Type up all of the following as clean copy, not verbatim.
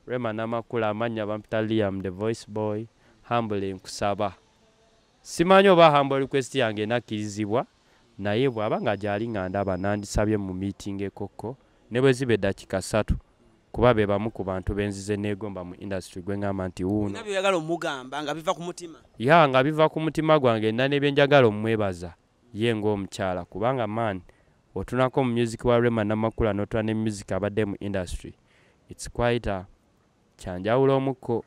Rema Namakula, amannya bampita Liam the Voice Boy. Humbly nkusaba, simanyi oba humble request yange enakkirizibwa, naye bw'aba nga gyali nga ndaba, nandisabye mu meeting ekokko ne bwe ziba eddakiika 3, kuba be bamu ku bantu benzize neegomba mu industry gwe ŋŋamba nti wuuno. Olina byoyagala omugamba nga biva ku mutima? Ya, nga biva ku mutima gwange. Nna ne byenjagala omwebaza ye ng'omukyala, kubanga man, otunako mu music wa Rema Namakula n'otula ne music abadde mu industry, it's quite a kyanjawulo omukko.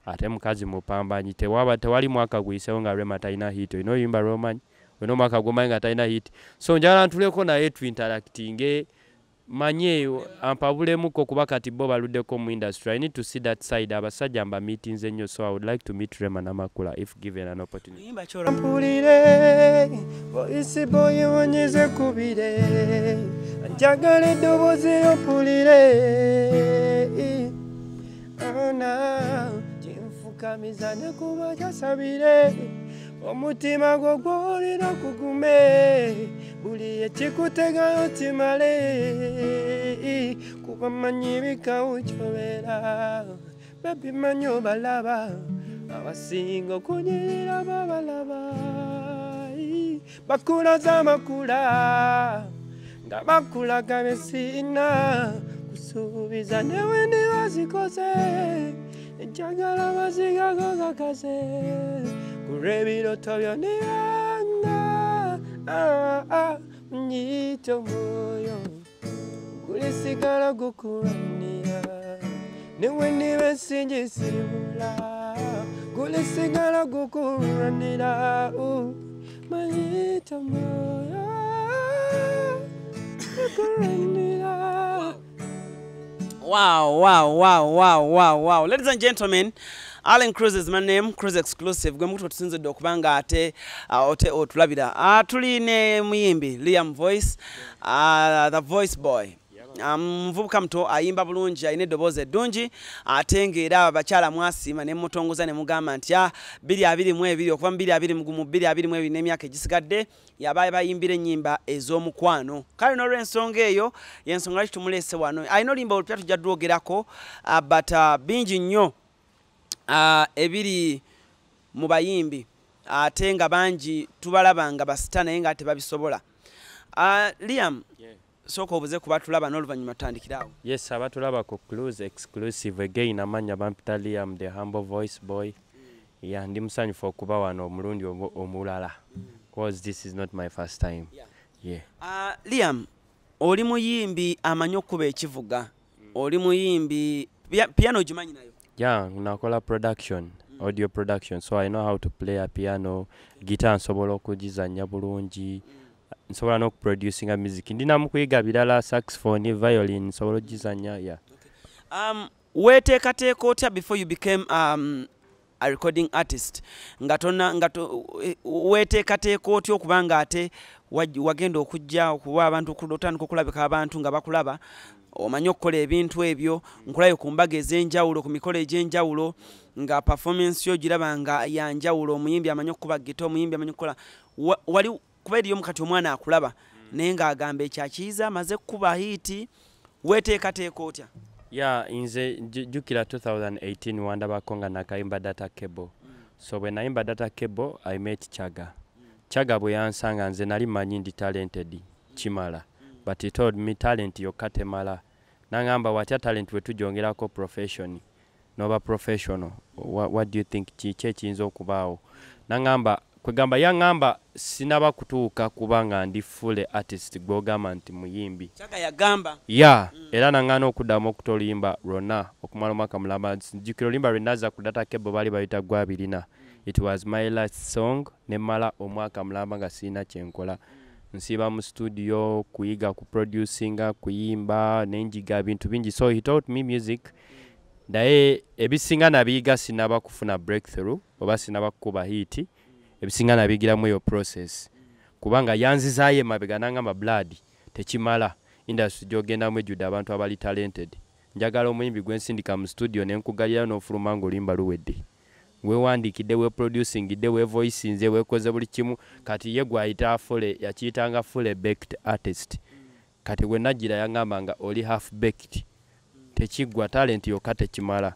Ate mukazi mupambanyi. Tewaba tewali mwaka guyisewo nga Rema talina hit. Olina oluyimba lwomanyi, olina omwaka gwomanyi nga talina hit. So njagala ntuleko naye, tuinteractinge, manye ampabulemuko, kuba kati bo baluddeko mu industry. I need to see that side. Abasajja mba meetinze nnyo, so I would like to meet Rema Namakula if given an opportunity. Luyimba ki olwo? Mpulire voice boy, wonyeze kubire, njagala eddoboozi lyo mpulire. Ona kinfukamiza nekuba kyasabire, omutima gwo gwolina kugume, buli ekikutegayo kimale, kuba manyi bikawo kyobeera. Baby, manyi obalaba abasinga okunyirira, babalaba bakulaza amakula nga bakulaga besiina kusuubiza, newe ndibazikoze, njagala mazigago gakaze kulw'ebiroto byo nibanga nyita omwoyo gulisigala gukulwanira, newe ndiba ensingisibula, gulisigala gukulwanira, manyita omwoyo gukulwanira. Wow. Ladies and gentlemen, Allen Cruz is my name, Cruz Exclusive. Gwe mukutu tusinzidde okuba nga ate ote otulabira. Tuli ne muyimbi Liam Voice, the Voice Boy. Muvubuka muto ayimba bulungi, alina eddoboozi eddungi, ate ng'era abakyala mwasiima ne mutongoza ne mugamba nti 2022, okuva mu 2021, 2022 n'emyaka egisigadde yaba bayimbira ennyimba ez'omukwano. Kale n'olw'ensonga eyo y'ensonga lwaki tumuleese wano. Alina oluyimba olupya tujja lwogerako, but bingi nnyo ebiri mu bayimbi, ate nga bangi tubalaba nga basita naye nga tebabisobola. Liam, sooka obuze kuba tulaba n'oluvannyuma tutandikire awo. Yes, abatulaba ku Clues Exclusive again, amannya bampita Liam the Humble Voice Boy. Yeah, ndi musanyufu okuba wano omulundi omulala, cause this is not my first time. Yeah. Liam, oli muyimbi amanyi okukuba ekivuga, oli muyimbi piano ogimanyi nayo? Yeah, nakola production, audio production, so I know how to play a piano, guitar nsobola okugizannya bulungi, nsobola n'okuproducinga music. Ndina mu kuyiga birala, saxophone, violin nsobola okugizannya, yeah. Weteekateeka otya before you became a recording artist, nga tona nga to, weteekateeka otya okuba nga ate wagenda okujja okuba abantu otandika okulabika abantu nga bakulaba omanyi okukola ebintu ebyo? Nkulayo ku mbaga ez'enjawulo, ku mikolo egy'enjawulo, nga performance yo giraba nga yanjawulo, omuyimbi amanyi okukuba gita, omuyimbi amanyi okukola. Wali kuba eriyo mukati omwana akulaba naye ng'agamba ekyakiyiza amaze kukuba hit. Weteekateeka otya? Yeah, nze jjukira 2018 wandabako nga nakayimba Data Cable. So bwe nayimba Data Cable, I met Chaga. Chaga bwe yansanga, nze nali manyi ndi talented kimala, but he told me talent yokka temala. Nangamba, watya talent bwe tugyongerako profession, noba professional, what do you think, kiki ekiyinza okubaawo? Nangamba, kwegamba yaŋŋamba sinaba kutuuka kuba nga ndi full artist gw'ogamba nti muyimbi. Chaga yagamba? Ya, era naŋŋaana okuddamu okuta oluyimba lwonna okumala omwaka mulamba. Nzijukira oluyimba lwe nazza ku Data Cable baali bayita Gwabirina. It was my last song. Ne mmala omwaka mulamba nga sirina kyenkola, nsiiba mu studio kuyiga ku producinga, kuyimba, nenjiga ebintu bingi. So he taught me music, naye ebisinga nabiyiga sinaba kufuna breakthrough oba sinaba kukuba hit. Ebisinga nabiyigiramu eyo process, kubanga yanzizaayo emabega nangamba, "Blood, tekimala. Industry gyogendamu ejjudde abantu abali talented. Njagala omuyimbi gwensindika mu studio nenkugalirayo n'ofuluma ng'oluyimba luwedde, wewandiikidde, weproducingidde, wevoicinze, wekoze buli kimu." Kati ye gwayita full, yakiyitanga full baked artist. Kati bwe najjira yaŋŋamba nga oli half baked. Tekiggwa, talent yokka tekimala.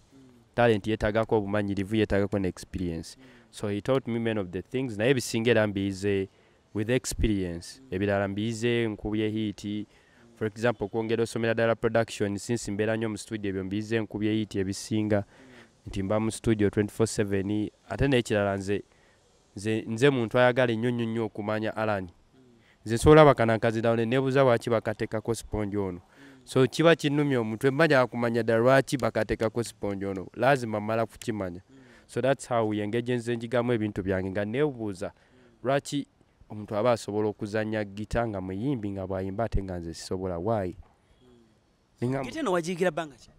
Talent yeetagako obumanyirivu, yeetagako ne experience. So he taught me many of the things, naye ebisinga era mbiyize with experience. Ebirala mbiyize nkubye hit. For example, okwongera osomera ddala production, since mbeera nnyo mu studio, ebyo mbiyize nkubye hit ebisinga, nti mba mu studio 24/7. Ate n'ekirala, nze muntu ayagala ennyo nnyo nnyo okumanya. Alan, nze nsobola bakanankazindawo ne neebuuza lwaki bakateekako sponge ono. So kiba kinnumya omutwe, mba njagala kumanya ddala lwaki bakateekako sponge ono, lazima mmala kukimanya. So that's how engeri nze njigamu ebintu byange, nga neebuuza lwaki omuntu aba asobola okuzannya gita nga muyimbi, nga bw'ayimba, ate nga nze sisobola, why? Gita eno wagiyigira bbanga ki?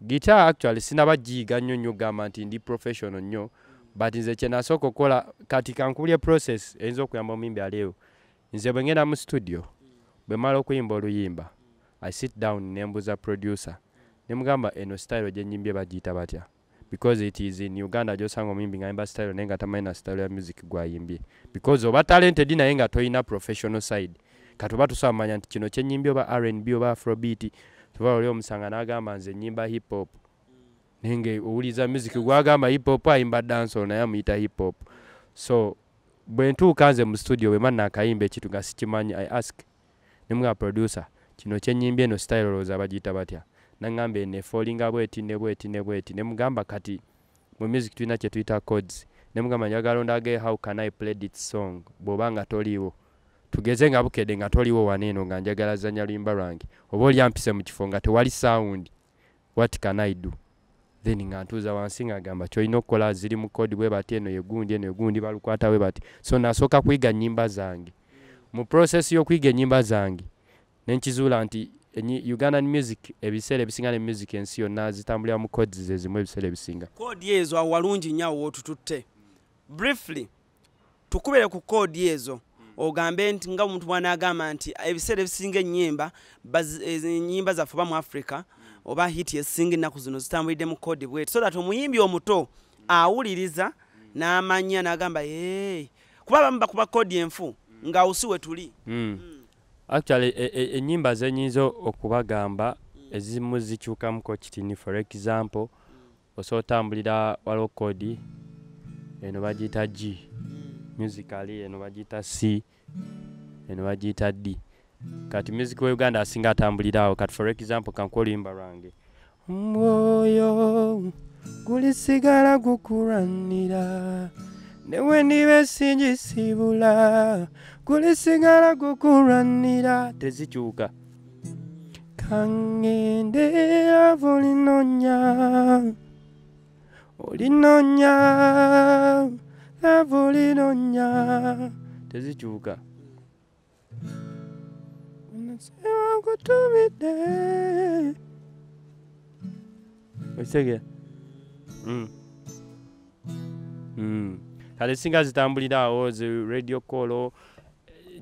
Gita actually sinaba giyiga nnyo nnyo gamba nti ndi professional nnyo, but nze kye nasooka okukola, kati kankubulye process eyinza okuyamba omuyimbi aliwo. Nze bwe ngenda mu studio, bwe mmala okuyimba oluyimba, I sit down ne mbuuza producer, ne mugamba, "Eno style gye nnyimbye bagiyita batya?" Because it is in Uganda gy'osanga omuyimbi ng'ayimba style naye nga tamanyi na style ya music gw'ayimbye, because oba talented naye nga toyina professional side. Kati oba tosobola manya nti kino kye nnyimbye oba R&B oba Afrobeat. Tuba oli omusanga n'agamba, "Nze nnyimba hip hop," naye nga owuliriza music gw'agamba hip hop, ayimba dancehall naye amuyita hip hop. So bwe ntuuka nze mu studio, bwe mba naakayimba ekintu nga sikimanyi, I ask, ne mugamba, "Producer, kino kye nnyimbye, eno style olowooza bagiyita batya?" Naŋŋamba eno efallinga bweti ne bweti ne bweti. Ne mugamba, kati mu music tulina kye tuyita chords. Ne mugamba, "Njagala ondage how can I play this song bw'oba nga toliiwo. Tugeze nga bukedde nga toliiwo wano eno, nga njagala zannya luyimba lwange, oba oli ampise mu kifo nga tewali sound, what can I do?" Then nga ntuuza wansi nga gamba, "Kyolina okukola ziri mu chord bwe bati, eno yegundi, eno yegundi, balukwata bwe bati." So nasooka kuyiga nnyimba zange. Mu process y'okuyiga ennyimba zange, ne nkizuula nti Ugandan music ebiseera ebisinga ne music ensi yonna zitambulira mu chords ze zimu ebiseera ebisinga. Chord ezo, awo walungi nnyo awo wootututte. Briefly tukubere ku chord ezo, ogambe nti nga omuntu bw'anaagamba nti ebiseera ebisinga ennyimba ennyimba zaffe oba mu Africa oba hit ezisinga ennaku zino zitambulidde mu chord bweti, so that omuyimbi omuto awuliriza n'amanya n'agamba, "Ee," kuba abamu bakuba chord enfu ng'awo si we tuli. Actually ennyimba zenyinza okubagamba ezimu zikyukamuko kitini. For example, osobola otambulira, waliwo chord eno bagiyita G musically, eno bagiyita C, eno bagiyita D. Kati music wa Uganda asinga atambulira awo. Kati for example, kankuwa oluyimba lwange, "Omwoyo gulisigala gukulwanira newe ndiba singisibula, gulisigala gukulwanira," tezikyuka. "Kaŋŋende ava olinonya, olinonya, ava olinonya," tezikyuka. "Nkutumidde," okitegeera? Kale singa zitambulira awo zi radio call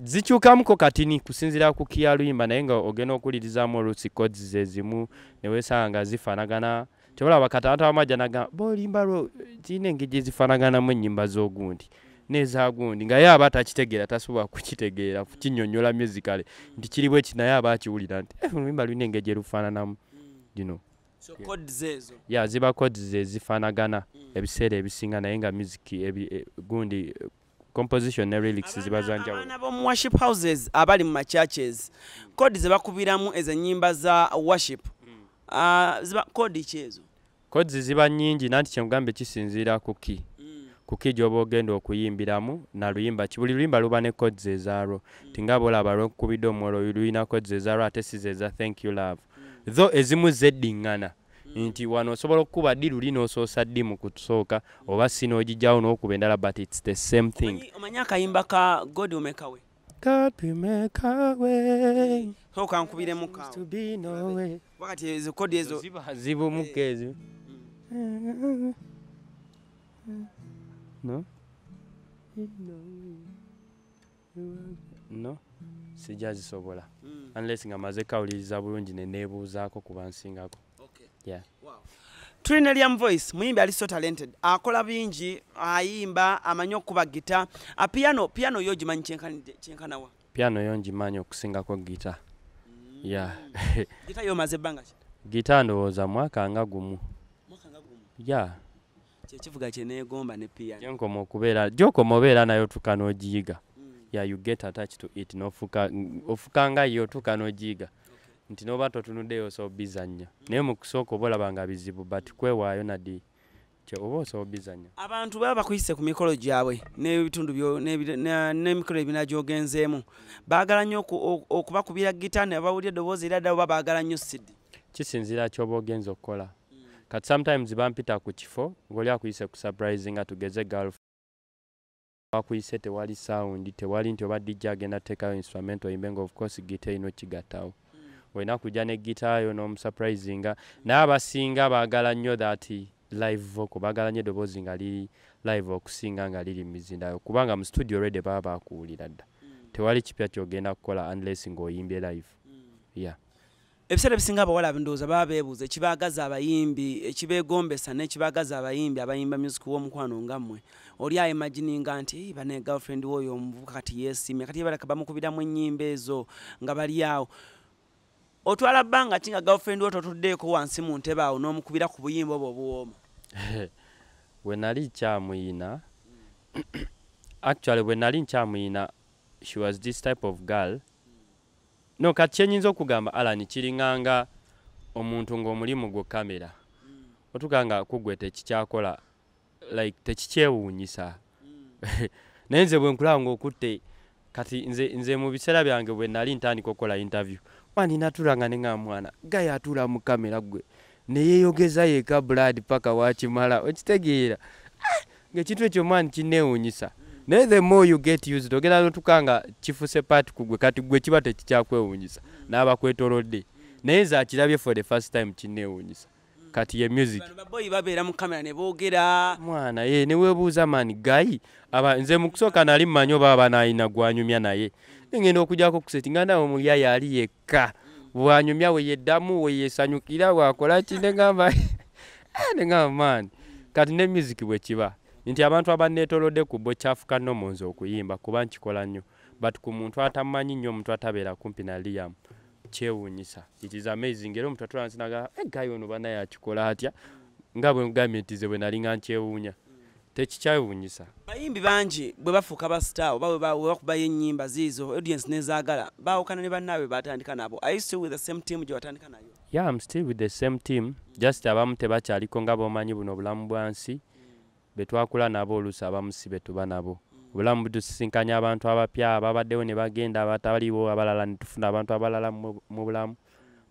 zikyukamuko katini kusinziira ku kiya luyimba, naye nga ogenda okuwulirizaamu oluusi chords ze zimu ne weesanga nga zifaanagana. Kyobalaba kati abantu abamu ajja nagamba booluyimba lwo kirina engeri gye zifaanaganamu ennyimba z'ogundi n'ezaagundi, nga ye aba takitegeera, tasobola kukitegeera kukinnyonnyola musically nti kiri bwe ki, naye aba akiwulira nti, "Eh, oluyimba lulina engeri gye lufaananamu." So chords ezo. Ya, ziba chords ze zifaanagana ebiseera ebisinga, naye nga music gundi composition ne lyrics ziba za njawulo. Abaana b'omu worship houses abali mu machurches, chord ze bakubiramu ezo ennyimba za worship, ziba chord ki ezo? Chords ziba nnyingi, nanti kyenkugambe kisinziira ku key, ku key gy'oba ogenda okuyimbiramu na luyimba ki. Buli luyimba luba ne chords ezaalwo, tinga bw'olaba lwokubidde omwolo lulina chords ezaalwo, ate si ze eza "Thank You Love", though ezimu zeddiŋŋana, nti wano osobola okukuba ddi luli n'osoosa ddi mu kusooka, oba si n'ogijjawo n'okuba endala, but it's the same thing. Omanyi akayimba ka "God Will Make a Way"? God will make a way. Sooka nkubiremu kaawo. To be no way. Wakati ezo chord ezo Ziba zibumuko ezo. No, no, sijja zisobola unless nga maze kawuliriza bulungi ne neebuuzaako ku bansingako. Yeah. Tulina Liam Voice, muyimbi ali so talented, akola bingi, ayimba, amanyi okukuba gita, a piano. Piano yo gimanyi kyenkanawa? Piano yo ngimanyi okusingako gita, yeah. Gita yo omaze ebbanga ki? Gita ndowooza mwaka nga gumu. Yeah. Kyekivuga kyeneegomba ne piano. Gyenkoma okubeera, gyokoma obeera nayo otuuka n'ogiyiga. Yeah, you get attached to it, n'ofuuka ofuuka nga ye, otuuka n'ogiyiga nti n'oba totunuddeyo osobola obbizannya, naye mu kusooka oba olaba nga bizibu, but kwewaayo naddi oba osobola obbizannya. Abantu baba bakuyise ku mikolo gyabwe n'ebitundu n'emikolo ebirala gy'ogenzeemu, baagala nnyo okubakubira gita ne bawulira eddoboozi era ddala, oba baagala nnyo CD? Kisinziira ky'oba ogenza okukola. Kati sometimes bampita ku kifo ng'oli akuyise ku surprise, nga tugeze girl akuyise, tewali sound, tewali nti oba DJ agenda kuteekayo instrument oyimbe, nga of course gita erina okigattawo, olina kujja ne gita yo n'omusurprisinga. Naye abasinga baagala nnyo that live vocal, baagala nnyo eddoboozi nga liri live okusinga nga liri mu mizindaalo, kubanga mu studio already baba bakuwulira dda, tewali kipya ky'ogenda kukola unless ng'oyimbye live, yeah. Ebiseera ebisinga abawala ndowooza baba beebuuza ekibaagaza abayimbi, ekibeegombesa n'ekibaagaza abayimbi abayimba music w'omukwano nga mmwe. Oli aimagininga nti, "Ei, bane girlfriend w'oyo omuvubuka kati yeesiimye, kati balaka bamukubiramu ennyimba ezo nga bali awo." Otwala bbanga ki nga girlfriend wo totuddeeko wansi mu ntebe awo n'omukubira ku buyimba obwo obuwooma? Bwe nali nkyamuyina, actually bwe nali nkyamuyina, she was this type of girl. No, kati kyenyinza okugamba, Alan, kiringanga omuntu ng'omulimu gwo kamera, otuuka nga kugwe tekikyakola, like tekikyewuunyisa. Naye nze bwe nkulaba ng'okutte kati nze mu biseera byange bwe nali ntandika okukola interview, wani natuulanga ne nga mwana gaye atuula mu kamera gwe neyeeyogeza yeka blood paka wakimala, okitegeera? Ah, ng'ekintu ekyo mwana kinneewuunyisa. Naye the more you get used, ogenda notuka nga kifuuse part ku gwe, kati gwe kiba tekikyakwewuunyisa n'abakwetolodde. Naye nze akirabye for the first time kinneewuunyisa. Kati ye music. Bano baboyi babeera mu kamera ne boogera. Mwana ye neweebuuza maani gayi aba. Nze mu kusooka nali mmanyi oba aba naayina gwanyumya, naye ngenda okujjako ku set nga nawe omuyaya ali yekka, bwanyumya we yeddamu, we yeesanyukira, bwakola ki, negamba, negamba maani. Kati ne music bwe kiba nti abantu abanneetoolodde ku bo kyafuka normal nze okuyimba, kuba nkikola nnyo, but ku muntu atamanyi nnyo, omuntu atabeera kumpi na Liam, kyewuunyisa. It is amazing. Era omuntu atula nsinaga gayi ono bannaye akikola atya? Nga bwe ngambye nti nze bwe nali nga nkyewuunya, tekikyewuunyisa. Bayimbi bangi bwe bafuuka ba star oba bwe bakubayo ennyimba ziizo audience nezaagala, baawukana ne bannaabwe batandika nabo. Are you still with the same team gye watandika nayo? Yeah, I'm still with the same team, just abamu tebakyaliko. Nga b'omanyi buno obulamu bwa nsi, be twakula nabo oluusi abamu si be tuba nabo. Obulamu butusisinkanya abantu abapya ababaddewo ne bagenda, abataliwo abalala ne tufuna abantu abalala mu bulamu,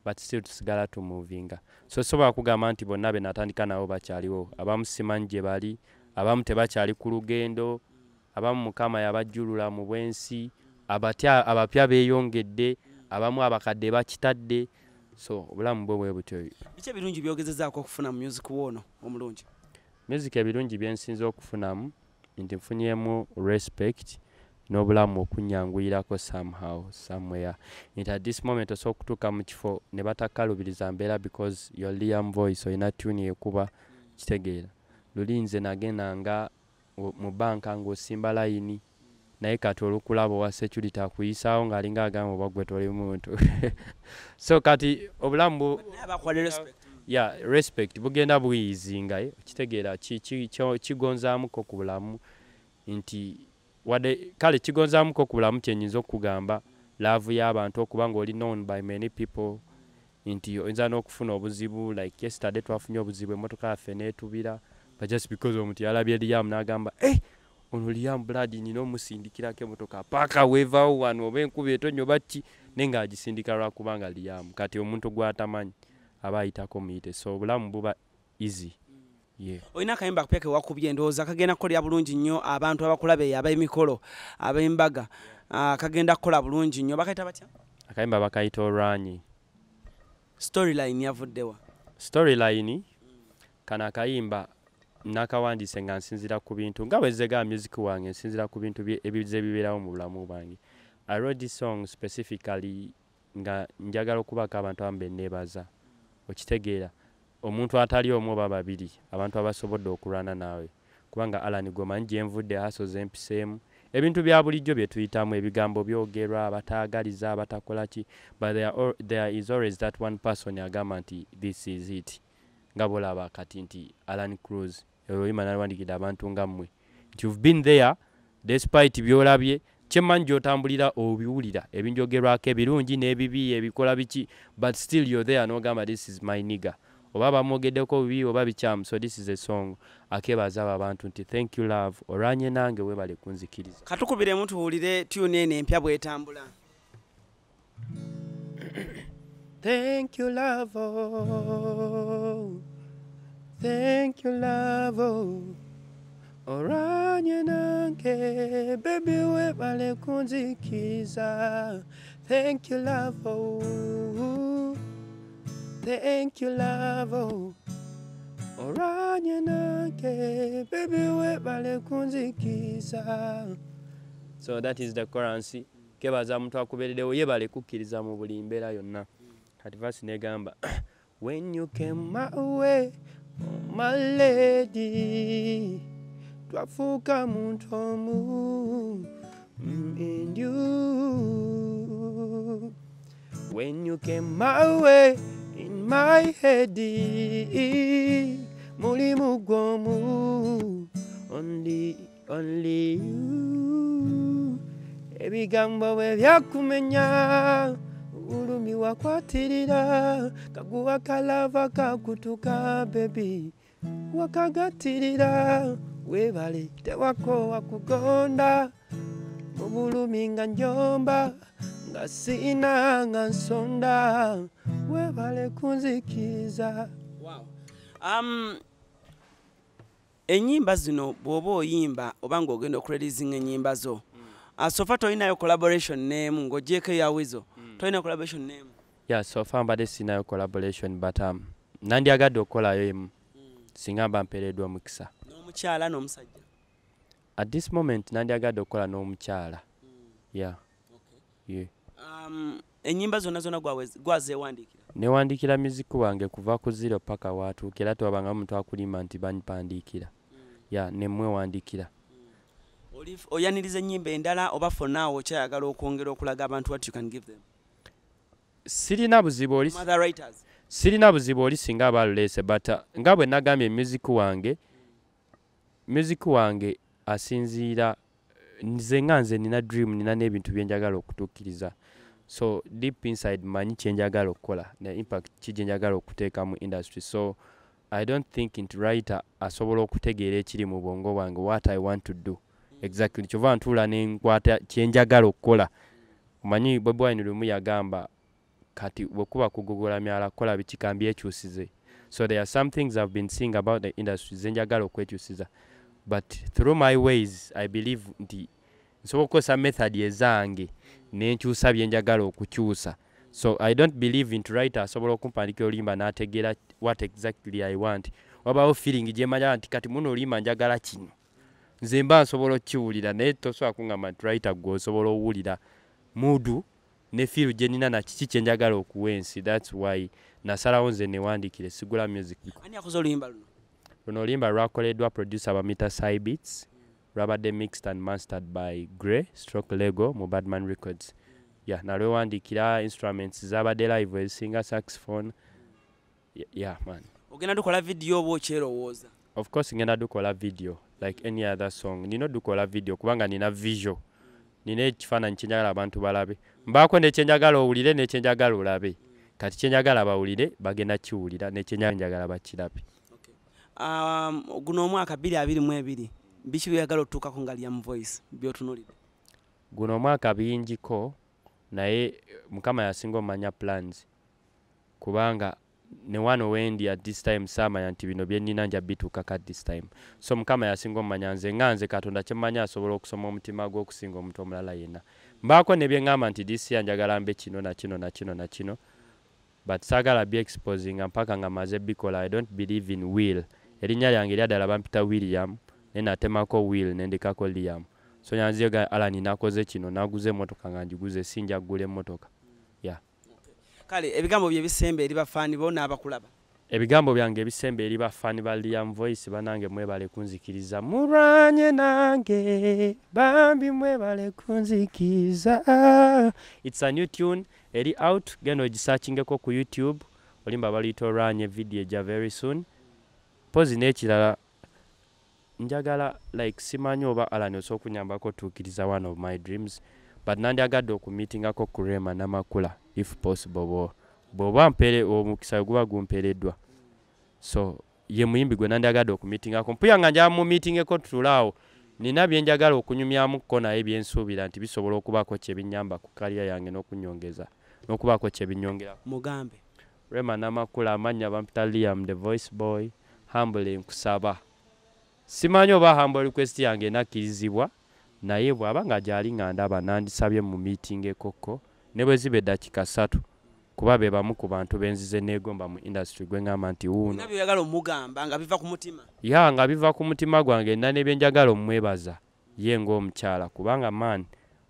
but still tusigala tumuvinga. So sobola kugamba nti bonna be natandika nabo bakyaliwo. Abamu simanyi gye bali, abamu tebakyali ku lugendo, abamu Mukama yabajjulula mu bwensi, abatya abapya beeyongedde, abamu abakadde bakitadde. So obulamu bwe bwe butyo. Biki ebirungi byogezezaako okufuna mu music woono omulungi? Music ebirungi byensinza okufunamu nti nfunyemu respect n'obulamu okunyanguyirako somehow, somewhere, nti at this moment osobola okutuuka mu kifo ne batakalubiriza mbeera because your Liam Voice olina tune ekuba, kitegeera? Luli nze nagendanga mu banka ng'osimba layini, naye kati olukulaba owa security akuyisaawo ng'alinga agamba oba gwe toli muntu. So kati obulamu Naye abakuwadde respect. Yeah, respect bugenda buyizinga, eh, okitegeera? Kigonzaamuko ku bulamu nti wadde kale kigonzaamuko ku bulamu. Kyenyinza okugamba, love y'abantu, okuba ng'oli known by many people, nti oyinza n'okufuna obuzibu. Like yesterday twafunye obuzibu, emmotoka yaffe n'etubira, but just because omuntu yalabye Liam n'agamba, "Eh, ono Liam blood, nina omusindikirako emotoka paaka weevaawo wano, oba enkuba etonnya oba ki," naye ng'agisindika lwakubanga Liam. Kati omuntu gw'atamanyi aba ayitako muyite. So obulamu buba easy, yeah. Olina akayimba akapya kewakubye, ndowooza kagenda kukolera bulungi nnyo abantu abakulaba eyo, ab'emikolo, ab'embaga. Ah, kagenda kukola bulungi nnyo. Bakayita batya? Akayimba bakayita Olwanyi. Storyline yavuddewa? Storyline, kano akayimba nakawandiise nga nsinzira ku bintu nga bwezega music wange, nsinzira ku bintu ebizze bibeerawo mu bulamu bwange. I wrote this song specifically nga njagala okubaako abantu abamu benneebaza, okitegeera? Omuntu atali omu oba babiri, abantu abasobodde okulwana naawe, kubanga Alan gwemanyi gyenvudde, haso zempiseemu. Ebintu bya bulijjo bye tuyitamu, ebigambo byogerwa, abataagaliza, abatakola ki, but there is always that one person agamba nti this is it. Nga bw'olaba kati nti Alan Cruz oluyimba nalwandikidde abantu nga mmwe nti you've been there despite by'olabye, kyemmanyi gy'otambulira obiwulira ebinjogerwako ebirungi n'ebibi ebikola biki, but still you're there n'ogamba this is my nigga, oba bamwogeddeko bibi oba bikyamu. So this is a song akebaza abo abantu nti thank you love, olwanye nange, webale kunzikiriza. Katukubiremu tuwulire tune eno empya bw'etambula. Thank you love, oh. Thank you love, oh. Olwanye nange baby, webale kunzikiriza. Thank you love, oh. Thank you love, oh. Olwanye nange baby, webale kunzikiriza. So that is the chorus. Kebaza muntu akubeereddewo, yebale kukkiriza mu buli mbeera yonna. Kati verse negamba when you came my way, oh my lady, twafuuka muntu omu, and you. When you came my way, in my head, mulimu gwomu, only, only you. Ebigambo bwe byakumenya, ulumi wakwatirira, kaguwa kalava kakutuka baby, wakagatirira, webale tewako wakugonda, mu bulumi nga njomba, nga sina nga nsonda, webale kunzikiza. Wow. Ennyimba zino bw'oba oyimba oba ng'ogenda okureleasinga ennyimba zo, so far tolinayo collaboration n'emu ng'ogyeko eya Weasel, tolina collaboration n'emu? Yeah, so far mbadde sinayo collaboration, but nandyagadde okukolayo emu singa mba mpeereddwa omukisa. N'omukyala n'omusajja? At this moment nandyagadde okukola n'omukyala. Yeah. Yeah. Ennyimba zonna zonna gwazeewandiikira? Newandiikira music wange kuva ku zero paka waatuuka, era tewabanga muntu akulima nti bampandiikira. Yeah, nemwewandiikira. Oyaniriza ennyimba endala oba for now okyayagala okwongera okulaga abantu what you can give them? Sirina buzibu oli, Other writers. sirina buzibu oli singa aba aluleese, but nga bwe nagambye music wange asinziira nze nga nze nina dream, nina n'ebintu bye njagala okutuukiriza. So deep inside manyi kye njagala okukola ne impact ki gye njagala okuteeka mu industry. So I don't think nti writer asobola okutegeera ekiri mu bwongo bwange, what I want to do exactly. Kyova ntuula ne nkwata kye njagala okukola. Omanyi Bobi Wine lumu yagamba kati bwe kuba kugogola myala kukola biki kambyekyusize. So there are some things I've been seeing about the industry ze njagala okwekyusiza, but through my ways I believe nti nsobola okukozesa method ezange nenkyusa bye njagala okukyusa. So I don't believe nti writer asobola okumpandikira oluyimba n'ategeera what exactly I want. Wabaawo feeling gye mmanya nti kati muno oluyimba njagala kino, nze mba nsobola okukiwulira, naye tosobola kuŋŋamba nti writer gwe osobola owulira mood ne feel gye nnina na kiki kye njagala okuwa ensi. That's why nasalawo nze newandiikire, sigula music. Ani akoze oluyimba luno? Luno oluyimba lwakoleddwa producer bamita Cybeats, lwabadde mixed and mastered by Grey stroke Lego mu Badman Records. Yeah, nalwewandiikira, instruments zabadde live ezisinga saxophone. Yeah, man. Ogenda dukola video oba okyerowooza? Of course ngenda dukola video like any other song. Nina dukola video kubanga nina visual, nina ekifaananyi kyenjagala abantu balabe, mbaako nekyenjagala owulire nekyenjagala olabe. Kati kyenjagala bawulire bagenda kiwulira, nekyenjagala bakirabe. Guno omwaka 2022 biki by'oyagala otuukako nga Liam Voice by'otunuulidde? Guno omwaka bingiko, naye Mukama yasinga omanya plans, kubanga ne wano wendi at this time saamanya nti bino bye nnina nja bituukako at this time. So Mukama yasinga omanya, nze nga nze Katonda kyemmanyi asobola okusoma omutima gwe okusinga omuntu omulala yenna. Mbaako ne bye ŋŋamba nti this year njagala mbe kino na kino na kino na kino, but saagala bye exposinga mpaka nga maze bikola. I don't believe in will. Erinnya lyange erya ddala bampita William, naye natemako Will ne ndekako Liam. So nyanziyo ga Alan nakoze kino, naguze emmotoka nga ngiguze, sinja kugula emmotoka. Yeah. Kale ebigambo bye bisemba eri bafaani bo n'abakulaba. Ebigambo byange ebisemba eri bafaani ba Liam Voice, banange mwebale kunzikiriza, mulwanye nange bambi, mwebale kunzikiriza. It's a new tune eri out, genda ogisearchingeko ku YouTube, olimba baluyita Olwanye, video ejja very soon. Pozi n'ekirala njagala, like, simanyi oba Alan osobola okunyambako otuukiriza one of my dreams, but nandyagadde okumeetingako ku Rema Namakula if possible, bw'oba mpere omukisa guba gumpeereddwa. So ye muyimbi gwe nandyagadde okumeetingako mpuya, nga njala mu meetingeko, tutulaawo, nina bye njagala okunyumyamukko naye byensuubira nti bisobola okubaako kye binnyamba ku career yange n'okunyongeza n'okubaako kye binnyongera. Mugambe. Rema Namakula, amannya bampita Liam the Voice Boy, humble nkusaba, simanyi oba humble request yange enakkirizibwa, naye bw'aba nga gyali nga ndaba, nandisabye mu meeting ekokko ne bwe ziba eddakiika 3, kuba be bamu ku bantu benzize neegomba mu industry gwe ŋŋamba nti wuuno. Olina byoyagala omugamba nga biva ku mutima? Ya, nga biva ku mutima gwange, nna ne byenjagala omwebaza ye ng'omukyala, kubanga man,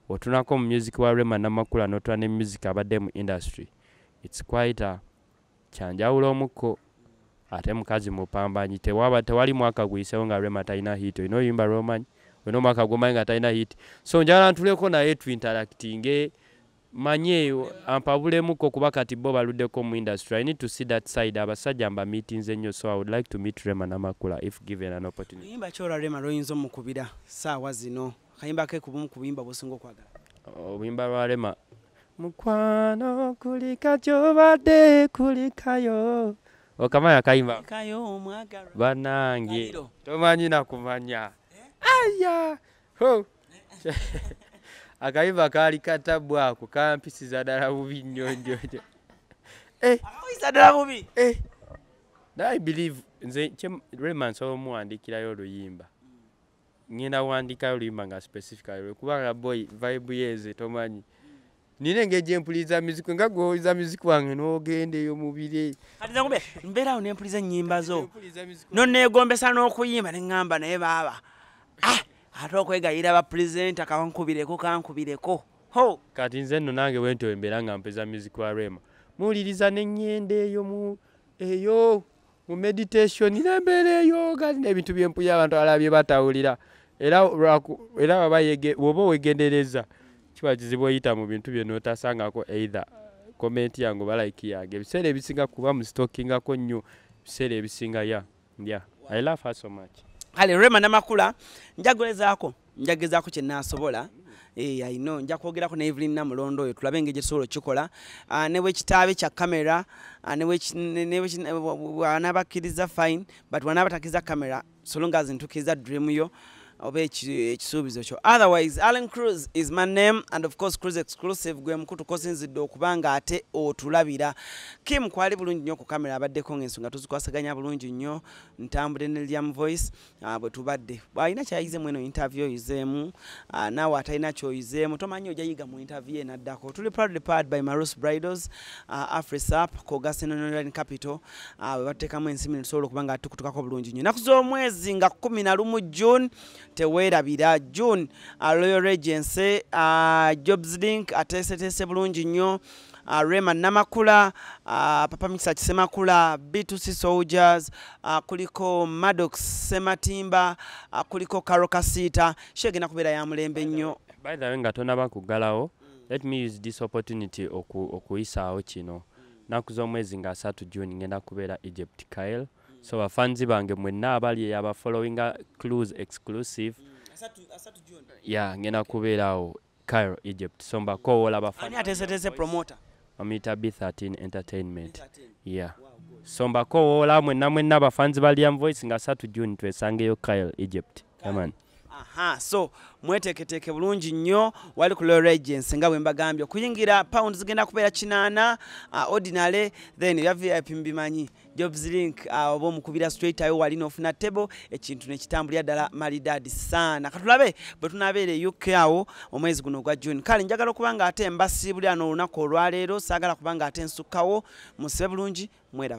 otunako mu music wa Rema Namakula n'otula ne music abadde mu industry, it's quite a kyanjawulo omukko. Ate mukazi mupambanyi, tewaba tewali mwaka guyisewo nga Rema talina hit. Olina oluyimba lwomanyi, olina omwaka gwomanyi nga talina hit. So njagala ntuleko naye tuinteractinge, manye ampabulemuko, kuba kati bo baluddeko mu industry. I need to see that side. Abasajja mba meetings ennyo, so I would like to meet Rema Namakula if given an opportunity. Luyimba ki olwa Rema lwoyinza omukubira saawa zino, kayimba ke kubumu ku buyimba bwosinga okwagala? Obuyimba lwa Rema, mukwano kulika gyobadde kulikayo, okamanya akayimba? Kayo omwagalwa. Banange. Kaliro. Tomanyi nakumanya aya ho, akayimba kaali katabbu ako, kampisiza ddala bubi nnyo nnyo nnyo. Akawisa ddala bubi. Eh. I believe nze Rema nsobola omuwandiikirayo oluyimba, ngenda wandikayo oluyimba nga specifically, kubanga boy vibe yeze tomanyi, nina engeri gyempuliriza music, nga gwowuliza music wange n'ogenda eyo mu bire. Kati nze ngumbe mbeerawo nempuliza ennyimba zo, noneegombesa n'okuyimba, ne ŋŋamba naye baaba, ah, ate okwegayira ba presenter kankubireko kankubireko ho. Kati nze nno nange bwentyo embeera nga mpeza music wa Rema, muwuliriza neŋŋenda eyo mu eyo mu meditation, nembeera eyo kati n'ebintu byempuya abantu abalala bye batawulira. Era era waba bw'oba weegendereza kiba kizibu oyita mu bintu bye n'otasangako either comment yange oba like yange. Ebiseera ebisinga kuba mustalkingako nnyo, ebiseera ebisinga. Yeah, I love her so much. Kale Rema Namakula, njagezaako njagezaako kye naasobola. Eh, I know nja kwogerako ne Evelyn Namulondo oyo, tulabe engeri gye tusobola okukikola. Ah, ne bwe kitaabe kya kamera, ah, ne bw'anaabakkiriza fine, but bw'anaaba takkiriza kamera, so long as ntuukiriza dream yo oba ekisuubizo kyo. Otherwise, Allen Cruz is my name, and of course Cruz Exclusive gwe mukutu kosinzidde okuba nga ate otulabira. Kim kwali bulungi nnyo ku kamera, abaddeko ng'ensonga tuzikwasaganya bulungi nnyo. Ntambudde ne Liam Voice, bwe tubadde. Bw'alina kyayize mu eno interview oyizeemu, naawe atalina kyoyizeemu tomanyi ojja yiga mu interview enaddako. Tuli proudly powered by Marus Bridals, Afrisap, Kogaseno Online Capital, bwe batuteekamu ensimbi ne tusobola okuba nga tukutukako bulungi nnyo. Ennaku z'omwezi nga 11 June, teweerabira June, Royal Regency, Jobs Link ateeseteese bulungi nnyo, Rema Namakula, Papa Misa Kisemakula, B2C Soldiers, kuliko Maddox Sematimba, kuliko Karo Kasita. Show egenda kubeera ya mulembe nnyo. By the way, nga tonaba kuggalawo, let me use this opportunity okuyisaawo kino. Nnaku z'omwezi nga 3 June ngenda kubeera Egypt, Cairo. So bafanzi bange mwenna abali eyo abafollowinga Clues Exclusive, ya, ngenda kubeerawo Cairo, Egypt, so mbakowoola. Ani bafani. ateeseteese promoter? Bamuyita B13 Entertainment. Yeah, so mbakowoola mwenna mwenna abafanzi ba Liam Voice, nga 3 June twesangeyo Cairo, Egypt. Yeah, man. Aha, so mweteeketeeke bulungi nnyo wali ku Royal Regency nga bwe mbagambye, okuyingira pound zigenda kubeera 8 ordinary, then ebya VIP mbimanyi, Jobs Link, oba omukubira straight ayo wali n'ofuna table, ekintu ne kitambulira ddala maridadi sana. Katulabe bwe tunaabeera e UK awo omwezi guno ogwa June. Kale njagala okuba nga ate mbasiibulira n'olunaku olwaleero, saagala kuba nga ate nsukkawo. Musibe bulungi, mweraba.